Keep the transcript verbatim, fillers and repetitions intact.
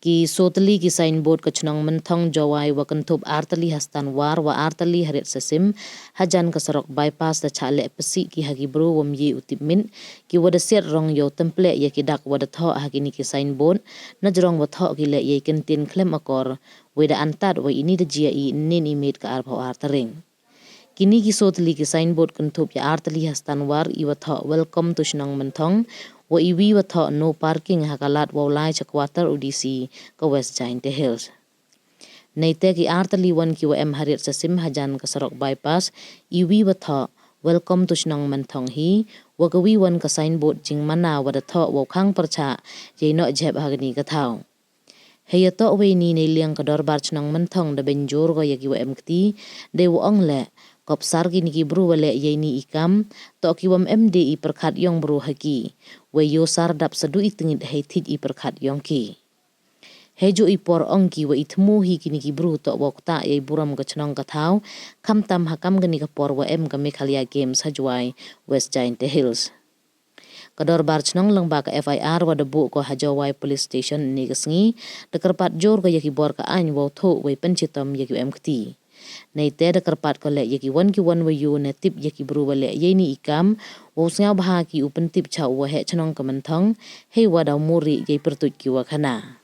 Ki soo tylli ki signboard ka chnong Mynthong Jowai wa kynthup ar tylli ha Stanwar wa ar tylli ha Riatsasim, hajan ka sarok bypass da chah leh psiah ki ha ki bru wym ye u tipmit, ki wa da siat rong yow tympleh ya ki dak wa da thoh ha kini ki signboard, najrong wa thoh ki leh yei kyntien khlem akor, wei da antad wa ini da jia i ynnin i miet ka arphaw ar tarik. Kini ki soo tylli ki signboard kynthup ya ar tylli ha Stanwar i wa thoh Welcome to Chnong Mynthong, wa i wi wa thoh No Parking ha ka lad wow lai cha quarter u D C ka West Jaintia Hills. Neite ki ar tylli wan ki wa em ha Riatsasim hajan ka sarok bypass, i wi wa thoh Welcome to Chnong Mynthong hi, wa ka wi wan ka signboard jingmana wa da thoh wow khang pyrchah yei noh jhep ha kani ka thaw. Hei ya toh wei ni nei liang ka dorbar chnong Mynthong da bynjur ko ya ki wa em kti, dei wa ong leh, kop sar kini ki bru wa leh yei ni i kam, toh ki wym em de i pyrkhat yong bru ha ki, wei yow sar dap sa du i tngit hei thit i pyrkhat yong ki. Hei ju i por ong ki wa i thmu hi kini ki bru toh wow ktah yei burom ka chnong ka thaw, khamtam ha kam kani ka por wa em ka Meghalaya Games ha Jowai, West Jaintia Hills. Ka dorbar chnong lyngba ka F I R wa da buh ko ha Jowai Police Station ni ka sngi, da kyrpad jur ko ya ki bor ka aiñ wow thuh wei pynchitom ya ki em kti. Neite da kyrpad ko leh ya ki wan ki wan wa yoh ne tip ya ki bru wa leh yei ni i kam, wow sngewbha ki u pyntip cha u waheh chnong ka Mynthong, hei wa daw muri yei pyrtuit ki wa khana.